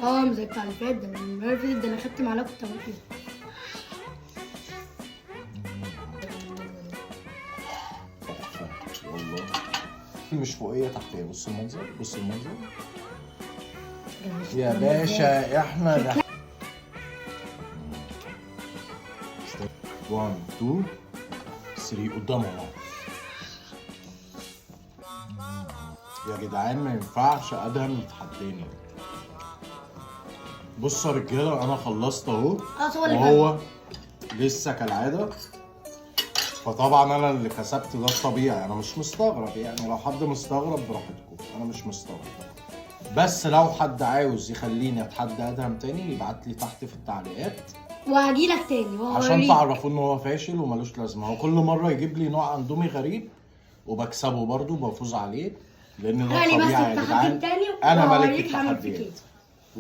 اه، مش زي بتاع اللي فات ده. المرة اللي فاتت ده انا خدت معلقه كنت هموت فيها. تحفة والله. مش فوقيه، تحتيه. بص المنظر، بص المنظر يا باشا. احنا 1 2 3 قدامه اهو. يا جدعان ما ينفعش ادهم يتحداني. بصوا يا رجاله، انا خلصت اهو. خلاص، هو اللي وهو لسه كالعاده، فطبعا انا اللي كسبت، ده الطبيعي. انا مش مستغرب يعني، لو حد مستغرب براحتكم، انا مش مستغرب. بس لو حد عاوز يخليني اتحدى ادهم تاني يبعت لي تحت في التعليقات، وهجيلك تاني عشان وهوريك. تعرفوا ان هو فاشل وملوش لازمه. هو كل مرة يجيب لي نوع اندومي غريب وبكسبه برضه، بفوز عليه، لان ده خلي بس الطبيعي يا التحدي جدعان. التاني انا ملك وهوريك هعمل فيك التحديات. ايه.